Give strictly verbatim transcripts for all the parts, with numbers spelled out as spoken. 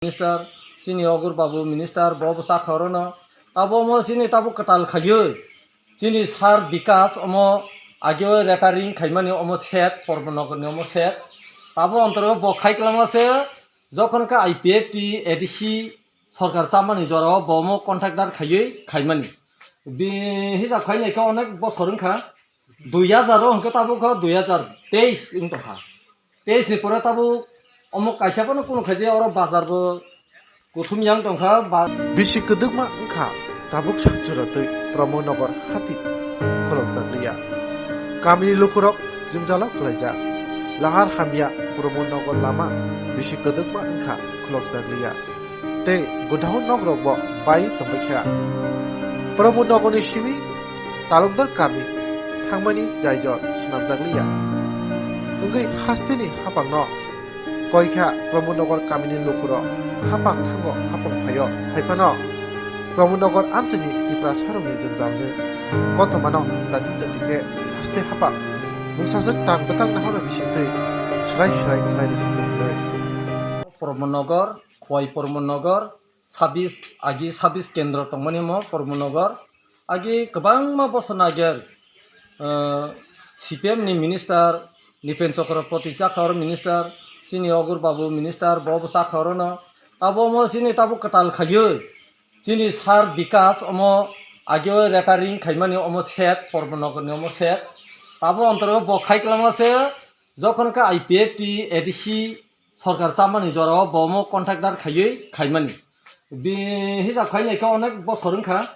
minister, chini Ogur Babu minister, bo bwsa khorono. Abo omo chini tabuk kwtal khaiwi. Chini sir Bikas omo ageo repairing khaimani omo set, Porbo Nogor ni omo set. Abo ontoro bo khai kwlama se, jokhon khe I P F T, A D C sorkar chamani jorao bo omo contractor khaiwi khaimani. Bi hijab khainai khe onek bosor wngkha. Dui hajar o hwnkhe tabuk kha dui hajar teis wng tongkha. Teis ni pore tabuk omo kaisa phano kunu khaijaya, oro bazar bo kuthum yang tongkha, ba- Bisi kwdwkma wngkha tabuk sakchura twi Pramod Nagar hati khulokjak liya. Kamini lukurok jwngjalo kwlaijak. Lahar hamya Pramod Nagar lama bisi kwdwkma wngkha khulokjak liya. Tei gwdao nok rok bo bai tongwi kha. Pramod Nagar ni simi Talukdar kami thangmani jaijor swnamjak liya. Wngwi hasteni hapang no koi kha Pramod Nagar kamini lukurok hapang thango hapang phaio. Haiphano Pramod Nagar amchaini Tiprasa rokni jwngjal ni kothoma no dati dati khe haste hapang mungsajwk tang bwtang nahorna bisingtwi swrai swrai khlai rwsajak hwnwi. Pramod Nagar, Khowai Pramod Nagar, sabis, agi sabis kendro tongmani mo Pramod Nagar. Agi kwbangma bosor nager, eh, C P M ni minister, Nipen Chakraborty chakha oro minister, chini Ogur Babu minister, bo bo chakha orono. Abo omo chini tabuk kwtal khaiwi, chini sir Bikas omo ageo repairing khaimani omo set, Pramod Nagar ni omo set. Abo ontoro bo khai kwlama se, jokhon khe I P F T, A D C, sorkar chamani jorao bo omo contractor khaiwi khaimani. Bi hijab khainai khe onek bosor wngkha.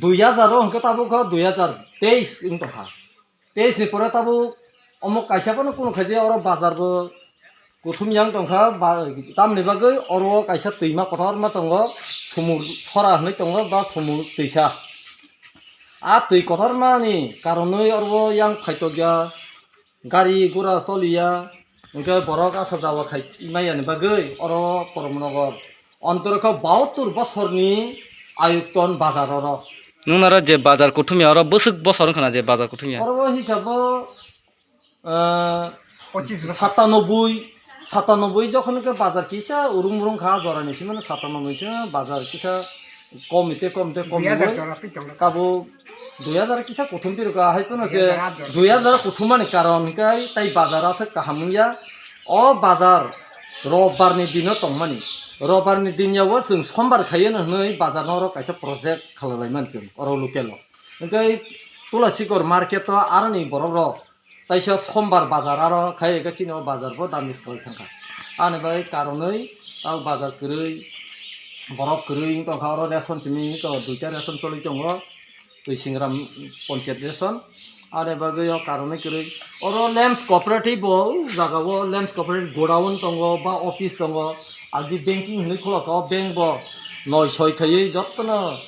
Dui hajar o hwnkhe tabuk kha dui hajar teis wng tongkha. Teis ni pore tabuk omo kaisa phano kunu khaijaya, oro bazar bo kuthum yang tongkha. Ba-, tamni bagwi oro kaisa twima kotorma tongo, Sumur sora hwnwi tongo ba Sumur twisa. A twi kotormani karonwi oro yang phaitokya. Gari gura choliya, hwnkhe borok asha jawa khai maya ni bagwi oro Pramod Nagar. Ontoro khe bahattor bosorni ayukton bazar oro. Nung naro je bazar kuthumya oro bwswk bosor wngkha na je bazar kuthumya? Oro o hisabo, ah, Pochis bosor. Satanoboi, satanoboi jokhon khe bazar kisa urung murung kha, jorani simi no satanoboi se bazar kisa kom ite kom ite kom Dui hajar oi. Jora pi tongo. Kabo dui hajar kisa kuthum piro ka, hai phano je dui hajar aat jora. Dui hajar kuthum mani karon hinkhe tai bazar aswk kaham wngya. O bazar robbar ni dino tongmani. Robbar ni din ya o chwng sombar khaiyeno hwnwi bazar no oro kaisa project khalalai mani chwng oro local o. Hinkhe Tulasikor market o aroni borok rok taisa sombar bazar aro khai rikha chini o bazar bo dam is kwlai thangkha. Ani bai karonwi tao bazar kwrwi, borok kwrwi wng tongkha, oro ration simi to duita ration choli tongo, twi singram ponchayat ration. Ani bagwi o karonwi kwrwi oro Lamps Cooperative bo, o jaga o Lamps Cooperative godown tongo ba office tongo, agi banking hinwi khulokha, o bank bo noi soi khaiwi jottono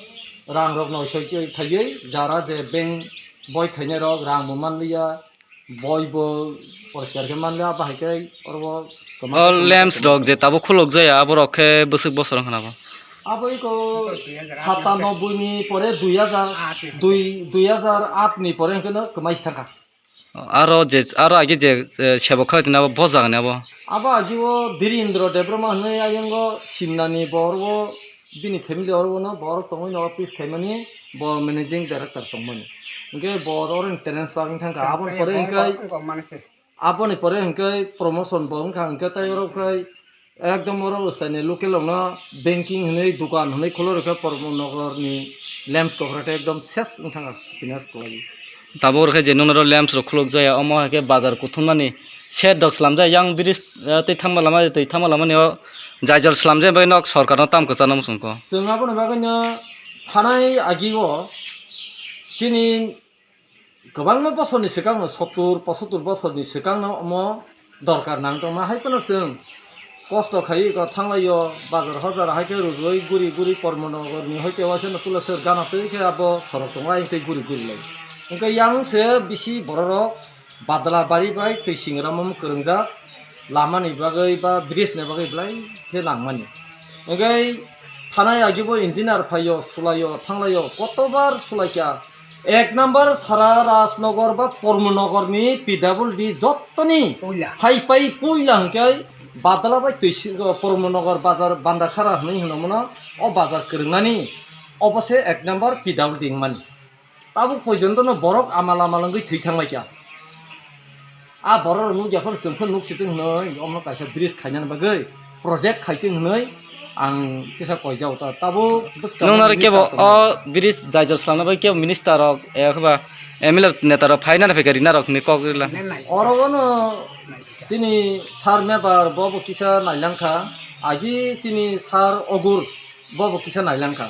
rang rok noi soi khaiwi jara je bank boi khainai rok rang bo manliya. Boi bo poriskar khe manliya, bahai khe oro bo kwma O kwma lamps kwma. Rok je tabuk khuluk jaya, abo rok khe bwswk bosor wngkha na bo? Abo iko satanoboi ni pore dui hajar, dui, dui hajar aat ni pore hwnkhe no kwmai thangkha. Aro je, aro age je, eh, sebo khalai tini abo bo jaga ni abo? Abo agi o Dhirendra Debbarma hwnwi ayang o Simna ni bo oro o Bini family oro bono borok tongwi no office khaimani, bo managing director tongmani. Hinkhe bo oro ni transfer wng thangkha. Aboni pore hinkhe, aboni pore hinkhe promotion bo wngkha, hinkhe tai oro khai ekdom oro swtaini local rokno banking hwnwi, dukan hwnwi khulorikha, Pramod Nagar ni Lamps Cooperative ekdom ses wng thangkha, finance kwlaiwi. Tabuk rwkhe je nuknaro lamps rok khuluk jaya, omo hai khe bazar kuthumnani shed rok slamjak, yang bridge, eh, twi thangma lama, twi thangma lamani o jaijor slamjak bai nok sorkarno tam kwchangno muchungkho. Chwng aboni bagwino thanai agi o chini kwbangma bosorni swkangno, sottur pochottor bosorni swkangno omo dorkar nang tongma, hai phano chwng kosto khaiwi eko thanglaio, bazar hajar hai khe rwjui guri guri Pramod Nagar ni hoite waisa no Tulaswk gana twi khe abo sorok tonglai tei guri guri lai. Hwnkhe yang se bisi bororok Badalabari bai twi Singram kwrwngjak lama ni bagwi ba bridge ni bagwi belai khe nangmani. Hwnkhe thanai agi bo engineer phaio, sulaio, thanglaio, kotobar sulaikha. Ek number sara Rajnagar ba Pramod Nagar ni P W D jottoni puila. Hai pai puila hwnkhe Badala bai twi si-, o, Poromnogar bazar Bandakhara hwnwi hwno mano, o bazar kwrwngnani obo se ek number P W D wngmani. Tabuk poijonto no borok amal amal wngwi thwi thangbai kha. A borok rok nukya phano chwng phano nuk sitwng hwnwi omo kaisa bridge khainani bagwi project khaitwng hwnwi ang kisa koijao ta. Tabuk bwskang Nung naro minister kebo tongmani. O bridge jaijor slamna bai kebo minister rok, e, khe ba M L A neta rok phaina rok phaikha rina rok hwnwi kok rila. Oro bono chini sir member bo bo kisa nailang kha. Agi chini sir Ogur bo bo kisa nailang kha.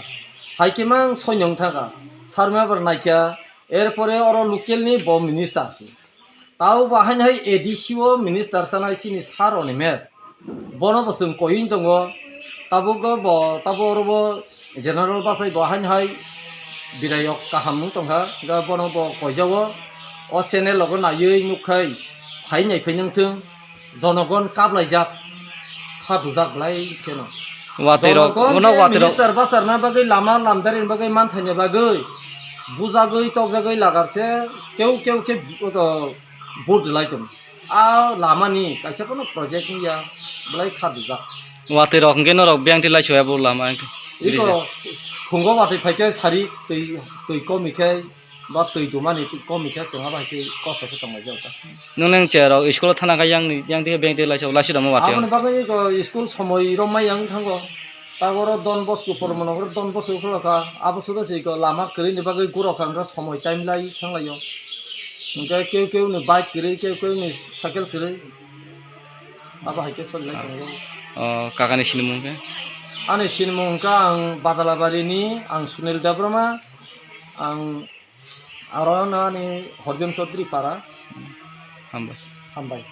Hai khe mang soinong thaka. Sir member naikha. Erpore oro local ni bo minister si. Tao bo haino hai A D C o minister sanai chini sir Onimesh. Bono bo chwng koiwi tongo. Tabuk bo, tabuk oro bo general bachai bo haino hai bidayok kaham wng tongkha. Hwnkhe bono bo koijao. O channel logo naiwi nukkhai phai nai phai nangthwng. Jonogon kaplaijak. Kha dujak belai kheno. Watwi rok, Jonogon uno khe watwi rok. Minister bacharna bagwi lama lamdarini bagwi manthaina bagwi. Bujagwi tokjagwi lagarse keu keu khe, o, vote rwlai tong. A lama ni kaisa kono project wngya, belai kha dujak. Watwi rok hwnkhe norok biyang twi lai soya bo lama hwnkhe. Iko phungo watwi phaikhe sari twi, twi komi khe ba twi dumani twi komi khe chwng abo hai khe kosto khe tongmai jak. Nung nang che rok school thana kha yang ni, yang twi biyang twi lai soya, lai soya mo watwi. Aboni bagwi iko school somoi romai yang thango. Taboro Don Bosco, Poromnogar Don Bosco khulokha, abo suda se iko lama kwrwini bagwi gurokha, hwnkhe somoi time lai thanglaio. Hwnkhe keu keu ni bike kwrwi, keu keu ni cycle kwrwi. Abo hai khe solilai tongo. O, kakani sinimung khe? Ani sinimung hwnkha ang Badalabari ni, ang Sunil Debbarma, ang aro no ani Horjon Chaudhary para. Hambai. Hambai.